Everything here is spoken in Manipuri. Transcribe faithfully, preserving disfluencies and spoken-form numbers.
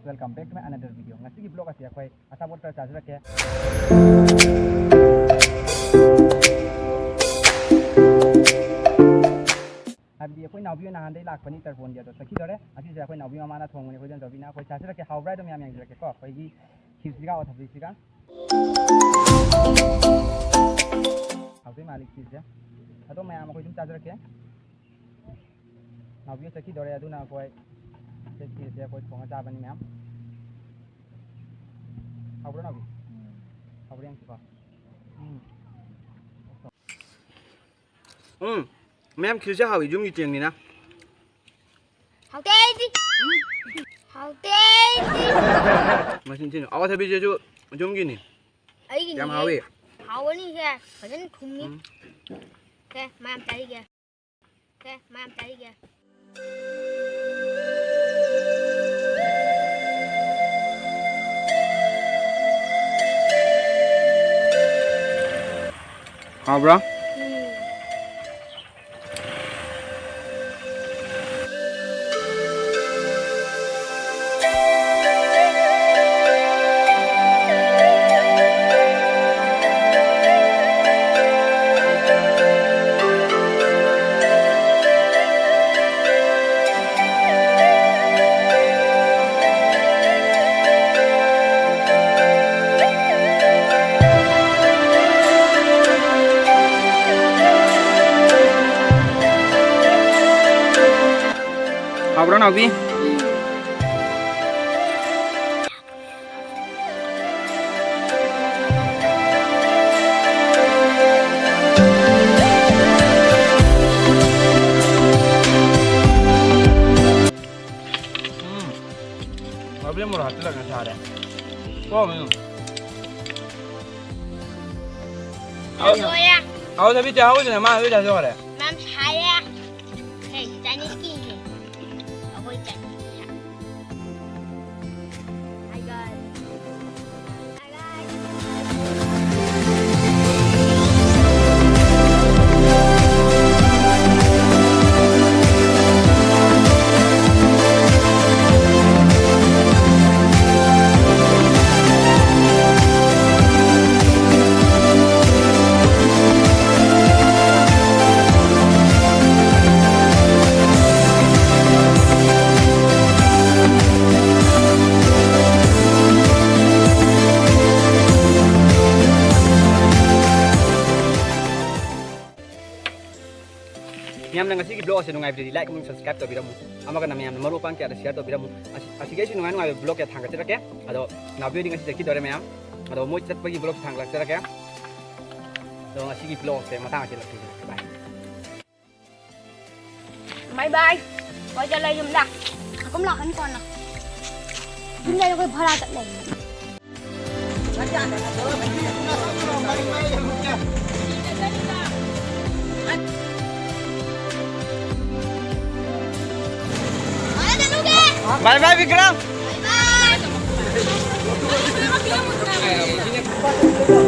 Welcome back to my another video. ꯉꯁꯤꯒꯤ vlog ꯑꯁꯤ ꯑꯩꯈꯣꯏ ꯑꯆꯥꯄꯣꯠ ꯈꯔ ꯆꯥꯖꯔꯛꯀꯦ꯫ ꯍꯥꯏꯕꯗꯤ ꯑꯩꯈꯣꯏ ꯅꯥꯎꯕꯤ ꯍꯣꯏ ꯅꯍꯥꯟꯗꯩ ꯂꯥꯛꯄꯅꯤ, ꯇꯔꯄꯣꯟꯒꯤ ꯑꯗꯣ ꯆꯠꯈꯤꯗꯣꯔꯦ꯫ ꯉꯁꯤꯁꯦ ꯑꯩꯈꯣꯏ ꯅꯥꯎꯕꯤ ꯃꯃꯥꯅ ꯊꯣꯡꯕꯅꯤ, ꯑꯩꯈꯣꯏ ꯏꯆꯟ ꯆꯥꯎꯕꯤꯅ꯫ ꯑꯩꯈꯣꯏ ꯆꯥꯖꯔꯛꯀꯦ, ꯍꯥꯎꯕ꯭ꯔꯥ? ꯑꯗꯨꯝ ꯃꯌꯥꯝ ꯌꯦꯡꯖꯔꯛꯀꯦꯀꯣ꯫ ꯑꯩꯈꯣꯏꯒꯤ ꯈꯤꯔꯁꯤꯒ ꯑꯋꯥꯊꯕꯤꯁꯤꯒ꯫ ꯍꯥꯎꯗꯣꯏ ꯃꯥꯜꯂꯤ ꯈꯤꯔꯁꯦ꯫ ꯑꯗꯣ ꯃꯌꯥꯝ ꯑꯩꯈꯣꯏ ꯑꯗꯨꯝ ꯆꯥꯖꯔꯛꯀꯦ꯫ ꯅꯥꯎꯕꯤ ꯆꯠꯈꯤꯗꯣꯔꯦ, ꯑꯗꯨꯅ ꯑꯩꯈꯣꯏ ꯁꯤ ꯈꯤꯔꯁꯦ ꯑꯩꯈꯣꯏ ꯊꯣꯡꯉ ꯆꯥꯕꯅꯤ ꯃꯌꯥꯝ꯫ ꯍꯥꯎꯕ꯭ꯔꯣ ꯅꯥꯎꯕꯤ? ꯎꯝ꯫ ꯍꯥꯎꯕ꯭ꯔꯥ ꯌꯦꯡꯁꯤꯀꯣ꯫ ꯎꯝ꯫ ꯎꯝ꯫ ꯃꯌꯥꯝ ꯈꯤꯔꯁꯦ ꯍꯥꯎꯋꯤ, ꯌꯨꯝꯒꯤ ꯆꯦꯡꯅꯤꯅ꯫ ꯍꯥꯎꯇꯦ ꯑꯩꯗꯤ꯫ ꯍꯥꯎꯇꯦ ꯑꯩꯗꯤ꯫ ꯃꯁꯤꯡ ꯊꯤꯅ꯫ ꯑꯋꯥꯊꯕꯤꯁꯤꯁꯨ ꯌꯨꯝꯒꯤꯅꯤ꯫ ꯑꯩꯒꯤꯅꯤ꯫ ꯌꯥꯝ ꯍꯥꯎꯋꯤ꯫ ꯍꯥꯎꯕꯅꯤ ꯁꯦ꯫ ꯐꯖꯅ ꯊꯨꯝꯃꯤ꯫ ꯎꯝ꯫ ꯁꯦ, ꯃꯌꯥꯝ ꯆꯥꯔꯤꯒꯦ꯫ ꯁꯦ, ꯃꯌꯥꯝ ꯆꯥꯔꯤꯒꯦ꯫ ꯍꯥꯎꯕ꯭ꯔꯥ? ꯎꯝ꯫ ꯍꯥꯎꯕ꯭ꯔꯥ, ꯅꯥꯎꯕꯤ? ꯎꯝ꯫ ꯅꯥꯎꯕꯤ ꯃꯣꯔꯣꯛ ꯍꯥꯞꯆꯤꯜꯂꯒ ꯆꯥꯔꯦ꯫ ꯀꯣ, ꯃꯤꯅꯨ? ꯂꯣꯏꯔꯦ꯫ ꯑꯧ, ꯊꯕꯤ ꯆꯥꯍꯧꯗꯅ ꯃꯥ ꯂꯣꯏ ꯆꯥꯊꯣꯛꯈ꯭ꯔꯦ꯫ ꯃꯌꯥꯝ ꯁꯥꯏꯌꯦ꯫ ꯍꯦ, Chinese ꯀꯤꯅꯦ꯫ ꯑꯩꯈꯣꯏ Chinese ꯀꯤ꯫ Hi guys꯫ Hi guys꯫ ꯉꯁꯤꯒꯤ vlog ꯑꯁꯤ ꯅꯨꯡꯉꯥꯏꯕꯤꯔꯗꯤ like ꯑꯃꯁꯨꯡ subscribe ꯇꯧꯕꯤꯔꯝꯃꯨ꯫ ꯑꯃꯒ ꯃꯌꯥꯝꯅ ꯃꯔꯨꯞ ꯃꯄꯥꯡ ꯀꯌꯥꯗ share ꯇꯧꯕꯤꯔꯝꯃꯨ꯫ ꯑꯁꯤ-, ꯑꯁꯤꯒꯤ ꯑꯩꯁꯨ ꯅꯨꯡꯉꯥꯏ ꯅꯨꯡꯉꯥꯏꯕ vlog ꯀꯌꯥ ꯊꯥꯡꯒꯠꯆꯔꯛꯀꯦ꯫ ꯑꯗꯣ ꯅꯥꯎꯕꯤꯗꯤ ꯉꯁꯤ ꯆꯠꯈꯤꯗꯣꯔꯦ ꯃꯌꯥꯝ꯫ ꯑꯗꯣ ꯃꯣꯏ ꯆꯠꯄꯒꯤ vlog ꯊꯥꯡꯒꯠꯂꯛꯆꯔꯛꯀꯦ꯫ ꯑꯗꯣ ꯉꯁꯤꯒꯤ vlogꯁꯦ ꯃꯇꯥꯡ ꯑꯁꯤꯗ ꯂꯣꯏꯁꯤꯟꯖꯔꯒꯦ꯫ Bye꯫ Bye bye꯫ ꯍꯣꯏ ꯆꯠꯂꯦ ꯌꯨꯝꯗ꯫ ꯀꯨꯝ ꯂꯥꯛꯀꯅꯤ ꯀꯣꯟꯅ꯫ ꯌꯨꯝꯗ ꯑꯩꯈꯣꯏ ꯚꯔꯥ ꯆꯠꯂꯦ꯫ Bye bye Bikram. Bye bye꯫